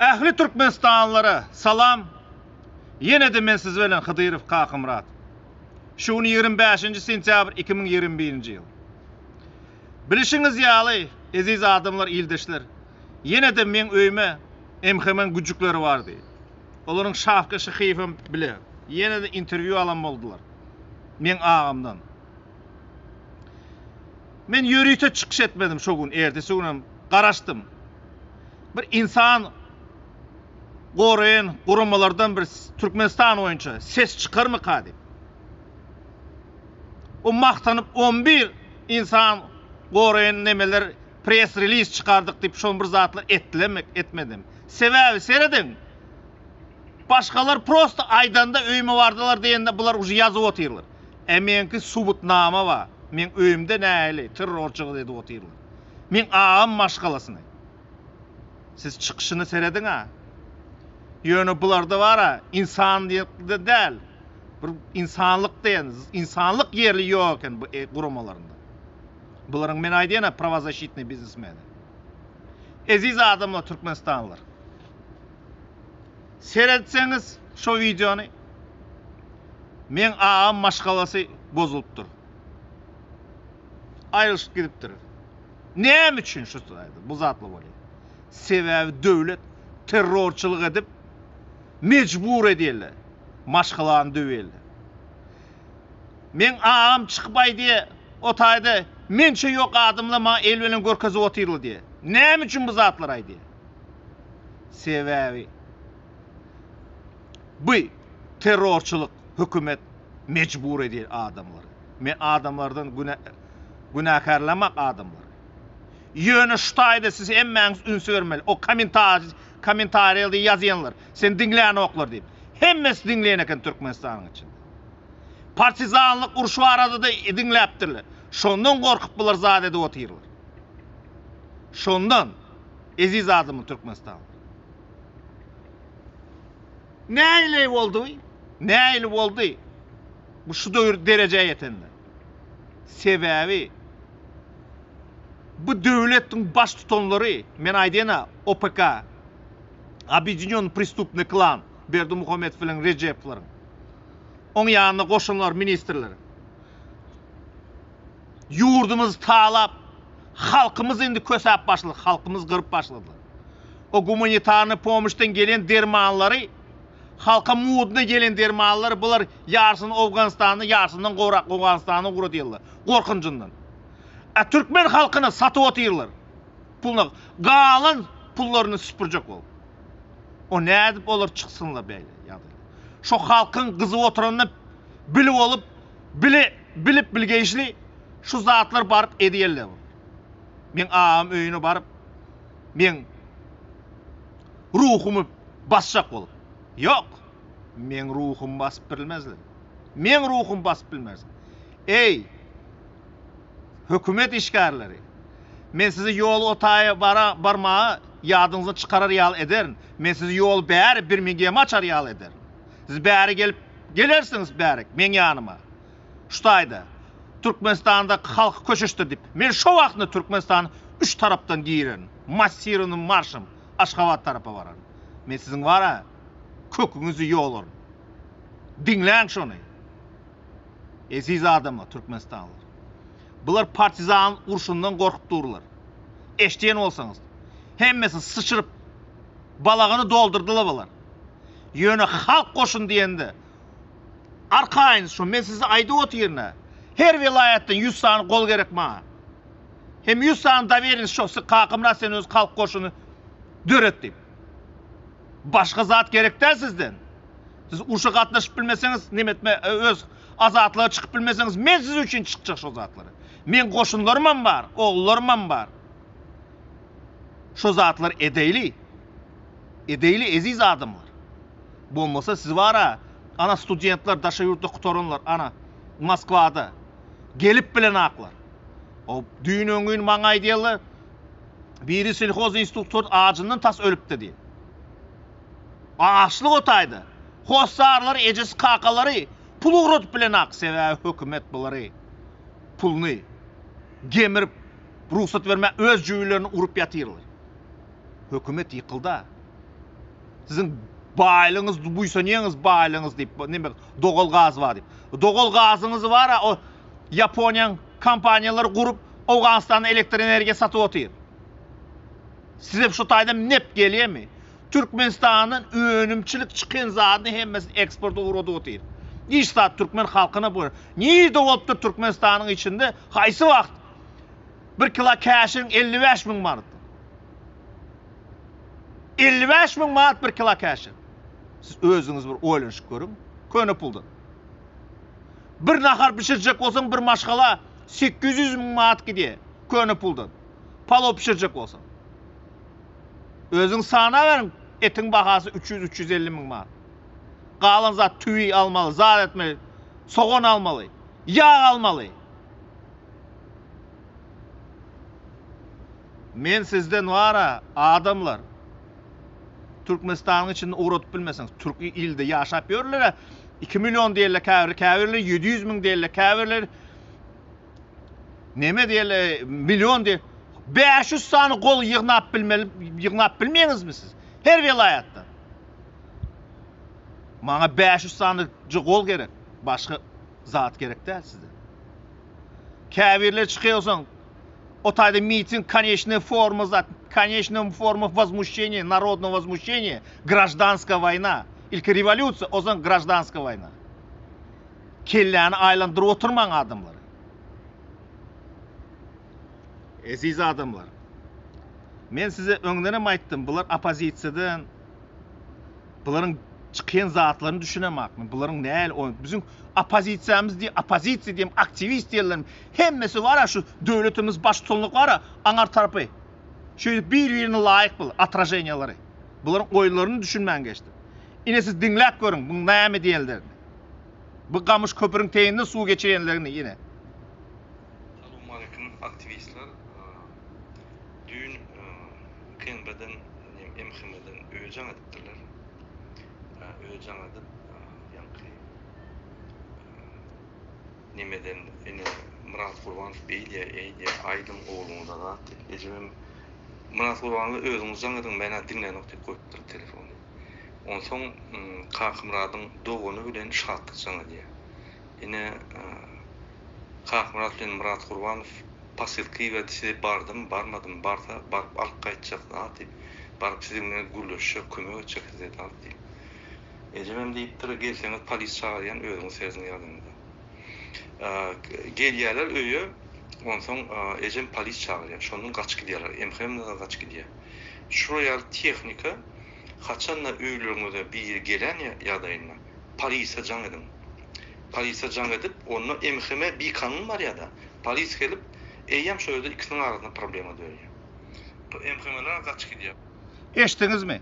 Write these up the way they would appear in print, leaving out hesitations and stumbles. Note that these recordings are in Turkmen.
Ähli Türkmenistanlylara salam. Ýene-de men siz bilen Hydyrow Kakamyrat. Şu gün 25-nji sentýabr 2021-nji ýyl. Bilişiňiz ýaly, eziz adamlar, ildeşler, ýene-de meň öýüme MHM-iň güjükleri bardy. Olaryň Şafka Şyhyýewem bile ýene-de interwýu alan boldular. Meň agamdan. Men ýörite çykyş etmedim şo gün, ertesi günem garaşdym. Bir insan goraýan guramalardan bir Türkmenistan boýunça ses çykarmyka diýip. O magtanyp 11 insan goraýan nemeler press release çykardyk diýip şon bir zatlar etdilermi, etmedimi? Sebäbi serediň. Başgalar prosto aýdanda öýüme bardylar diýende bular uje ýazyp otyrlar. E meňki subutnama bar. Meň öýümde nähili terrorçylyk edip otyrlar. Meň agam maşgalasyny. Siz çykyşyny serediň-a. Ýöne bularda bar-a insan diýen däl. Bir insanlyk diýen, insanlyk ýerli ýok eken bu guramalarynda. Bularyň men aýdýan-a prawozaşitnyý biznesmeni. Eziz adamlar türkmenistanlylar. Seretseňiz şo wideony meň agam maşgalasy bozulypdyr. Aýrylyşyp gidipdir. Näme üçin şu bu zatlar bolýar? Sebäbi döwlet terrorçylyk edip mejbur edýärler. Maşgalany döwýärler. Meň agam çykyp aýdýar, o taýda mençe ýok adamlar maňa el bilen görkezip otyrlar diýýär. Näme üçin bu zatlary aýdýar? Sebäbi bu terrorçylyk hökümet mejbur edýär adamlary. Men adamlardan günä günäkärlemek adamlary. Ýöne şu taýda siz hemmäňiz üns bermeli. O kommentariý kommentariýada ýazýanlar, seni diňlänoklar diýip. Hemmesi diňleýän eken Türkmenistanyň içinde. Partizanlyk urşy barada-da diňläpdirler. Şondan gorkup bular zat edip otyrlar. Şondan. Eziz adamlar Türkmenistanlylar. Nähili boldy? Nähili boldy? Bu şu döwür derejä ýetende. Sebäbi bu döwletiň baştutanlary, men aýdýan-a, OPK, Obýedinýonnyý prestupnyý klan, Berdimuhamedow bilen Rejepowlaryň. Oň ýanyna goşanlar ministrler. Ýurdumyzy talap, halkymyz indi kösäp başlady, halkymyzy gyryp başladylar. O gumanitarnyý pomuşdan gelen dermanlary, halka mudna gelen dermanlary bular ýarsyny Owganystana, ýarsyndan gowrak Owganystana ugradýarlar, gorkunjyndan. A türkmen halkyna satyp otyrlar. Puluna galan pullaryny süpürjek bolup. O nädip olar çyksynlar beýle ýagdaýda. Şo halkyň gyzyp oturanyny bilip bolup, bile bilip bilgeýşli şu zatlar baryp edýärler. Meň agam öýüne baryp meň ruhumy basjak bolup. Ýok. Meň ruhumy basyp bilmezler. Meň ruhumy basyp bilmersiň. Eý, hökümet işgärleri, men sizi ýol o taýa bara barmaga ýadyňyzdan çykarar ýaly ederin. Men sizi ýol bäri Birmingeme açar ýaly ederin. Siz bäri gelip gelersiňiz bärik meň ýanyma. Şu taýda Türkmenistanda halky köşeşdir diýip. Men şo wagtynda Türkmenistana üç tarapdan girerin. Massirownyý marşym Aşgabat tarapa bararyn. Men siziň bar-a köküňizi ýolaryn. Diňläň şony. Eziz adamlar, türkmenistanlylar. Bular partizan urşundan gorkup durlar. Eşdýän bolsaňyz, hemmesi syçyryp, balagyny doldurdylar bular. Ýöne halk goşun diýende, arkaýyn şu, men size aýdyp otyryn-a, her welaýatdan 100 sany gol gerek maňa. Hem 100 sany dowereniz şo, siz Kakamyrat sen öz halk goşuny döret diýip. Başga zat gerek däl sizden. Siz urşa gatnaşyp bilmeseňiz, neme etme, öz azatlyga çykyp bilmeseňiz, men siz üçin çykjak şo zatlara. Meň goşunlarymam bar, ogullarymam bar. Şo zatlar edeýli. Edeýli eziz adamlar. Bolmasa siz bar-a, ana studentler daşary ýurtda gutaranlar, ana Moskwada gelip bilenaklar. O düýn öňňin maňa aýdýarlar, biri selhoz instruktor ajyndan tas ölüpdi diýip. Açlyk o taýda. Hossarlary, ejesi, kakalary pul ugradyp bilenak, sebäbi hökümet bulary puluny gemirip, rugsat bermän öz jübülerini urup ýatyrlar. Hökümet ýykylda. Siziň baýlygyňyz, buýsanýaňyz baýlygyňyz diýip, neme dogal gaz bar diýip. Dogal gazyňyz bar-a, o Ýaponiýaň kompaniýalary gurup, Owganystana elektr energiýa satyp otyr. Size şu taýdan nep gelýärmi? Türkmenistandan önümçilik çykan zadyny hemmesini eksporta ugradyp otyr. Hiç zat türkmen halkyna bu. Nirde bolupdyr Türkmenistanyň içinde haýsy wagt bir kilo käşiriň 55 müň manat. 55 müň manat bir kilo käşir. Siz özüňiz bir oýlanyşyp görüň. Köne puldan. Bir nahar bişirjek bolsaň bir maşgala 800 müň manat gidýär köne puldan. Palaw bişirjek bolsaň. Özüň sanaberiň etiň bahasy 300 350 müň manat. Galan zat tüwi almaly, zat etmeli, sogan almaly, ýag almaly. Men sizden wara adamlar Türkmenistanyň içinde ugradyp bilmeseňiz türk ilde ýaşap ýörler 2 million diýerler käbiri käbirleri 700 müň diýerler käbirleri neme diýerler million diýer 500 sany gol ýygnap bilmeli ýygnap bilmeýäňizmi siz her welaýatdan maňa 500 sany gol gerek başga zat gerek däl sizden käbirleri çykaýorsaň O taýda miting, koneçnyý forma zat, koneçnyý forma wozmuşeniýa, narodnoý wozmuşeniýa, graždanskaýa woýna. Ilki rewolýusiýa, ozan graždanskaýa woýna. Kelläni aýlandyryp oturmaň adamlary. Eziz adamlar. Men size öňdenem aýtdym, bular oppozisiýadan Bularyň çykýan zatlaryny düşünemak men. Bularyň näl oýun. Biziň oppozisiýamyz diýip, oppozisiýa diýip, aktiwist diýenleriň hemmesi bar-a şu döwletimiz baştutanlyk bar-a aňar tarapy. Şeýdip bir-birine laýyk bul otraženiýalary. Bularyň oýunlaryny düşünmän geçdim. Ine siz diňläp görüň buň näme diýenlerini. Bu gamyş köpüriň teýinde suw geçirýänlerini ine. Salowmaleýkim aktiwistler. Düýn KNB-den MHM-den öýe jaň edipdirler. Öýe jaň edip, ýaňky nemeden ine Myrat Gurbanow beýdýär, eýdýär, aýdyň ogluňyza zat diýip. Ejemem Myrat Gurbanowa özüňiz jaň ediň, men-ä diňlänok diýip goýupdyr telefony. Onsoň Kakymyradyň dogany bilen Şatlyk jaň edýär. Ine Kakmyrat bilen Myrat Gurbanow Posylka iberdi size bardym barmadym barsa baryp alyp gaýtjak zat diýip baryp siziň bilen gürleşjek kömek etjek size zat diýip ejemem diýipdir gelseňiz polis çagyrýan özüňiz serediň ýagdaýyňyza gelýäler öýe onsoň ejem polis çagyrýar şondan gaçyp gidýärler MHM-den gaçyp gidýär şular ýaly tehnika haçanda öýleriňize biri gelen ýagdaýynda polise jaň ediň Polise jaň edip, onda MHM bikanun barýada. Polis gelip, eýýäm şo ýerde ikisiniň arasynda problema döreýär. MHM-ler gaçyp gidýär. Eşitdiňizmi?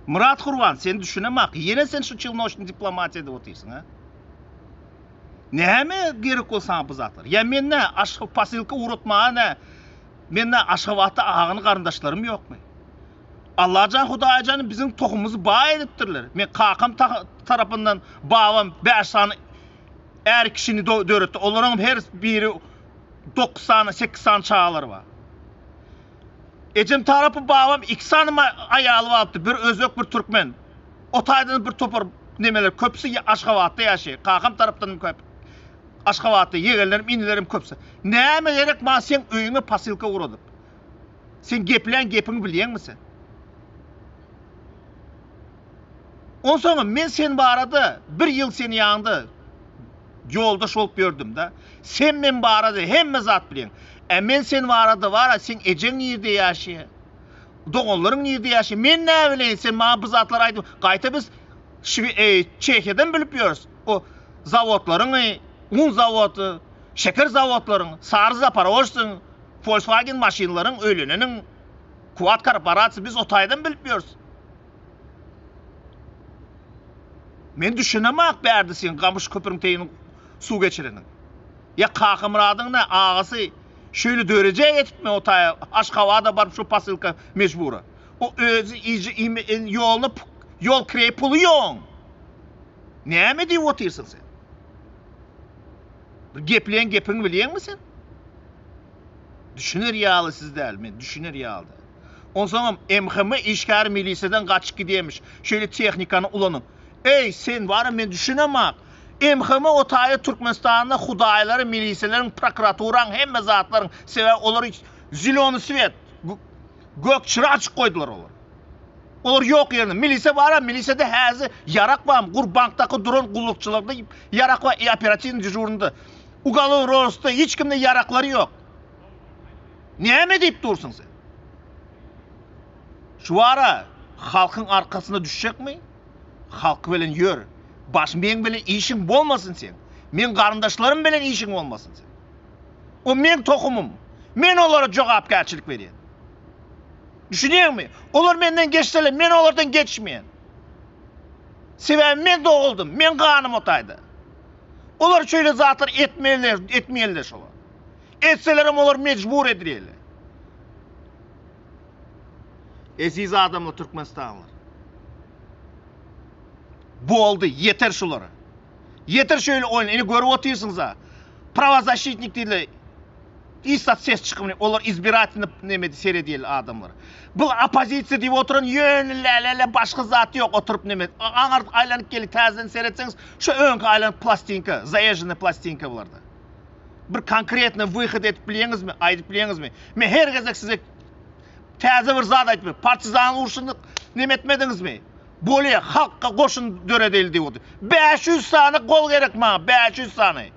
Myrat Gurban, sen düşünemak, ýene sen şu çilnoçny diplomatiýa edip otyrsyň, a? Näme gerek ol saňa bu zatlar? Ýa men nä, aş posylka ugratmaga nä, men nä Aşgabatda agany garyndaşlarym ýokmy? Allajan Hudaýjan biziň tohumymyzy baý edipdirler. Men kakam tarapyndan babam bäş sany är kişini döretdi. Olaryň her biri 9 sany, 8 sany çagalary bar. Ejem tarapy babam 2 sany aýaly bardy. Bir özbek, bir türkmen. O taýdan bir topar nemeler köpüsi Aşgabatda ýaşaýar. Kakam tarapdan köp. Aşgabatda ýegenlerim, inilerim köpüsi. Näme gerek maňa seň öýüňe posylka ugradyp? Sen geplän gepiňi bilýäňmi sen? Onsoňam men sen barada bir ýyl seni ýanyňda ýoldaş bolup ýördüm-de. Sen men barada hemme zat bilýäň. Ä men sen barada bar-a, seň ejeň nirde ýaşaýar? Doganlaryň nirde ýaşaýar? Men näbileýin, sen maňa bu zatlary aýdyp, gaýta biz Çehiýadan bilip ýörüs. O zawodlaryňy, un zawody, şeker zawodlaryň, sary zaporožsyň, Volkswagen maşynlaryň öýleneniň Kuwat korporasiýa biz o taýdan bilip ýörüs. Men düşünemak bärde sen gamyş köprüň teýini suw geçireniň. Ýa Kakamyradyň ne agasy şeýle derejä ýetipmi o taýa Aşgabada baryp şu posylka mejbura. O özi iýji ýoluna ýol kireý puly ýoň. Näme diýip otyrsyň sen? Bir gepleýän gepiňi bilýäňmi sen? Düşüner ýaly siz däl, men düşüner ýaly däl. Onsoňam MHM işgäri milisiýadan gaçyp gidýämiş. Şeýle tehnikany ulanyň. Eý, sen bara men düşünemak. MHM o taýa Türkmenistanda hudaýlary, milisiýalaryň, prokuraturaň hemme zatlaryň sebäbi olar zilony svet, gök çyra açyk goýdular olar. Olar ýok ýerinde. Milisiýa bara, milisiýada häzir ýarak barmy? Gur bankdaky duran gullukçylarda ýarak bar, operatiwnyý dežurnda. Ugalownyý rozysda hiç kimde ýaraklary ýok. Näme diýip dursuň sen? Şu ara halkyň arkasyna düşjekmi? Halk bilen ýör. Baş meň bilen işiň bolmasyn seň. Meň garyndaşlarym bilen işiň bolmasyn seň. O meň tohumym. Men olara jogapkärçilik berýän. Düşünýäňmi? Olar menden geçseler, men olardan geçmeýän. Sebäbi men doguldym, meň ganym o taýda. Olar şeýle zatlar etmeliler, etmeýärler şolar. Etselerem olar mejbur edilýärler. Eziz adamlar Türkmenistanlylar. Boldy, ýeter şulara. Ýeter şeýle oýun, indi görüp otyrsyňyz-a. Prawozaşitnik diýdiler. Hiç zat ses çykmady. Olar izbiratelny neme seredýärler adamlar. Bu oppozisiýa diýip oturan ýöne lä-lä-lä başga zat ýok oturyp neme. Aňardyk aýlanyp gelip täzeden seretseňiz şu öňki aýlanyp plastinka, zaýežžennyý plastinka bularda. Bir konkretno wyhod edip bilýäňizmi, aýdyp bilýäňizmi? Men her gezek size täze bir zat aýdyp, partizan urşuny neme etmediňizmi? Bolýa, halkka goşun döredeli diýip otyr. 500 sany gol gerek maňa, 500 sany.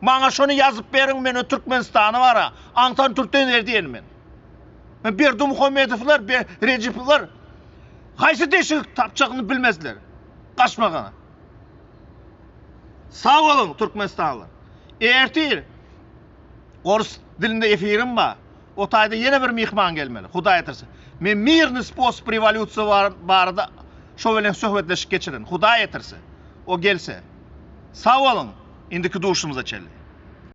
Maňa şony ýazyp beriň, men o Türkmenistany bara, aňtan türten eder diýen men. Men Berdimuhamedowlar, Rejepowlar haýsy deşigi tapjagyny bilmezler. Gaçmagyny. Sag boluň Türkmenistanlylar. Ertir orus dilinde efirim bar. O taýda ýene bir myhman gelmeli. Hudaý etirse. Men mirny sposob rewolýusiýa barada şo bilen söhbetleşik geçirin. Hudaý etirse. O gelse. Sag boluň. Indiki duşumyza çenli.